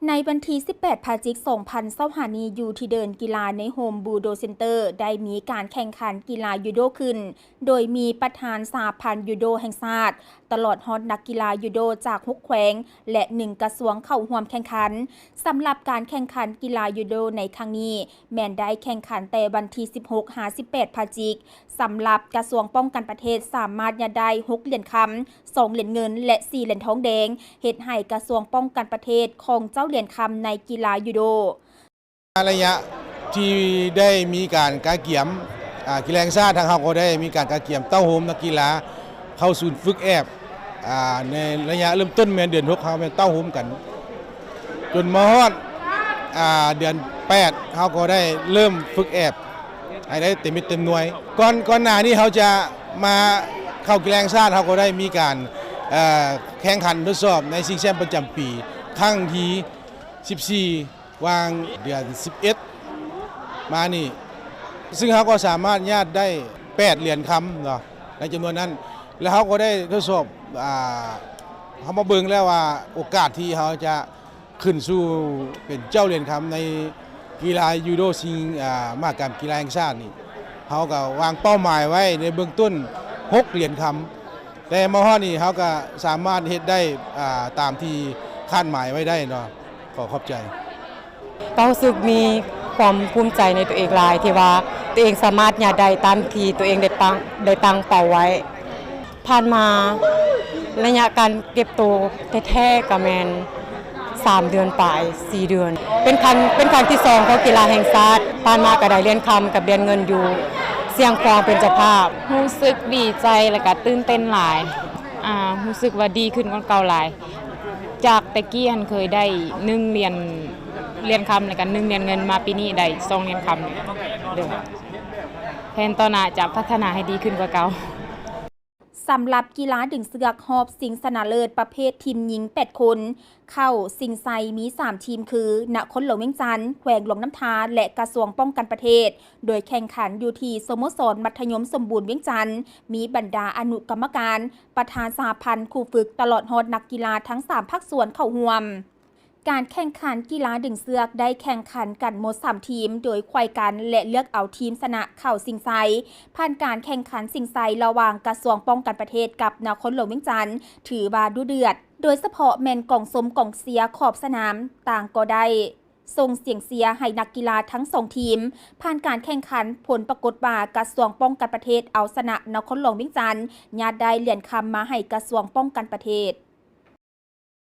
ໃນວັນທີສິບແປດ ພະຈິກ ສອງພັນຊາວຫ້ານີ້ ຢູ່ທີ່ເດີ່ນກິລາໃນໂຮມບູໂດເຊັນເຕີ ໄດ້ມີການແຂ່ງຂັນກິລາຢູໂດຂຶ້ນ ໂດຍມີປະທານສະຫະພັນຢູໂດແຫ່ງຊາດ ຕະຫຼອດຮອດນັກກິລາຢູໂດຈາກຫົກແຂວງ ແລະ ໜຶ່ງກະຊວງເຂົ້າຮ່ວມແຂ່ງຂັນ. ສຳລັບການແຂ່ງຂັນກິລາຢູໂດໃນຄັ້ງນີ້ ແມ່ນໄດ້ແຂ່ງຂັນແຕ່ວັນທີສິບຫົກ ຫາ ສິບແປດ ພະຈິກ. ສຳລັບກະຊວງປ້ອງກັນປະເທດ ສາມາດຍາດໄດ້ຫົກຫຼຽນຄຳ, ສອງຫຼຽນເງິນ ແລະ ສີ່ຫຼຽນທອງແດງ, ເຮັດໃຫ້ກະຊວງປ້ອງກັນປະເທດຄອງເຈົ້າຫຼຽນຄຳໃນກິລາຢູໂດ. ໄລຍະທີ່ໄດ້ມີການກະກຽມ ອາ ກິລາແຫ່ງຊາດ ທາງເຮົາກໍໄດ້ມີການກະກຽມເຕົ້າໂຮມນັກກິລາເຂົ້າສູນຝຶກແອບ ອາ ໃນໄລຍະເລີ່ມຕົ້ນແມ່ນເດືອນຫົກ ເຮົາແມ່ນເຕົ້າໂຮມກັນ ຈົນມາຮອດ ອາ ເດືອນແປດ ເຮົາກໍໄດ້ເລີ່ມຝຶກແອບໃຫ້ໄດ້ເຕັມເມັດເຕັມໜ່ວຍ. ກ່ອນ ກ່ອນໜ້ານີ້ເຮົາຈະມາເຂົ້າກິລາແຫ່ງຊາດ ເຮົາກໍໄດ້ມີການ ເອີ ແຂ່ງຂັນທົດສອບໃນຊິງແຊັມປະຈຳປີ ຄັ້ງທີສິບສີ່ ຫວ່າງເດືອນສິບເອັດມານີ້ ຊຶ່ງເຮົາກໍສາມາດຍາດໄດ້ແປດຫຼຽນຄຳເນາະ ໃນຈຳນວນນັ້ນ ແລະ ເຮົາກໍໄດ້ທົດສອບ ອາ ເຮົາມາເບິ່ງແລ້ວວ່າໂອກາດທີ່ເຮົາຈະຂຶ້ນສູ່ເປັນເຈົ້າຫຼຽນຄຳໃນກິລາຢູໂດຊິງ ອາ ມະຫະກຳກິລາແຫ່ງຊາດນີ້ ເຮົາກໍວາງເປົ້າໝາຍໄວ້ໃນເບື້ອງຕົ້ນຫົກຫຼຽນຄຳ ແຕ່ມາຮອດນີ້ເຮົາກໍສາມາດເຮັດໄດ້ ອາ ຕາມທີ່ຄາດໝາຍໄວ້ໄດ້ເນາະ. ຂໍຂອບໃຈ. ກໍຮູ້ສຶກມີຄວາມພູມໃຈໃນຕົວເອງຫຼາຍ ທີ່ວ່າຕົວເອງສາມາດຍາດໄດ້ຕາມທີ່ຕົວເອງໄດ້ຕັ້ງ ໄດ້ຕັ້ງເປົ້າໄວ້. ຜ່ານມາໄລຍະການເກັບໂຕແທ້ໆ ກໍແມ່ນສາມເດືອນປາຍ ສີ່ເດືອນ. ເປັນຄັ້ງ ເປັນຄັ້ງທີສອງຂອງກິລາແຫ່ງຊາດ. ຜ່ານມາກໍໄດ້ຫຼຽນຄຳກັບຫຼຽນເງິນຢູ່ຊຽງຂວາງເປັນເຈົ້າພາບ. ຮູ້ສຶກດີໃຈ ແລະ ກໍຕື່ນເຕັ້ນຫຼາຍ. ອາ ຮູ້ສຶກວ່າດີຂຶ້ນກວ່າເກົ່າຫຼາຍ. ຈາກແຕ່ກີ້ຫັ້ນເຄີຍໄດ້ໜຶ່ງຫຼຽນ ຫຼຽນຄຳ ແລ້ວກໍໜຶ່ງຫຼຽນເງິນ ມາປີນີ້ໄດ້ສອງຫຼຽນຄຳ. ໂດຍ ແຜນຕໍ່ໜ້າຈະພັດທະນາໃຫ້ດີຂຶ້ນກວ່າເກົ່າ. ສຳລັບກິລາດຶງເຊືອກຮອບຊິງຊະນະເລີດປະເພດທີມຍິງແປດຄົນ ເຂົ້າຊິງໄຊມີສາມທີມ ຄື ນະຄອນຫຼວງວຽງຈັນ, ແຂວງຫຼວງນ້ຳທາ ແລະ ກະຊວງປ້ອງກັນປະເທດ ໂດຍແຂ່ງຂັນຢູ່ທີ່ສະໂມສອນມັດທະຍົມສົມບູນວຽງຈັນ, ມີບັນດາອະນຸກຳມະການ, ປະທານສະຫະພັນຄູຝຶກ ຕະຫຼອດຮອດນັກກິລາທັງສາມພາກສ່ວນເຂົ້າຮ່ວມ. ການແຂ່ງຂັນກິລາດຶງເຊືອກໄດ້ແຂ່ງຂັນກັນໝົດສາມທີມ ໂດຍໄຂວ້ກັນ ແລະ ເລືອກເອົາທີມຊະນະເຂົ້າຊິງໄຊ. ຜ່ານການແຂ່ງຂັນຊິງໄຊລະຫວ່າງກະຊວງປ້ອງກັນປະເທດກັບນະຄອນຫຼວງວຽງຈັນ ຖືວ່າດຸເດືອດ, ໂດຍສະເພາະແມ່ນກອງຊົມກອງເຊຍຂອບສະໜາມຕ່າງກໍໄດ້ ສົ່ງສຽງເຊຍໃຫ້ນັກກິລາທັງສອງທີມ. ຜ່ານການແຂ່ງຂັນ, ຜົນປາກົດວ່າກະຊວງປ້ອງກັນປະເທດເອົາຊະນະນະຄອນຫຼວງວຽງຈັນ, ຍາດໄດ້ຫຼຽນຄຳມາໃຫ້ກະຊວງປ້ອງກັນປະເທດ.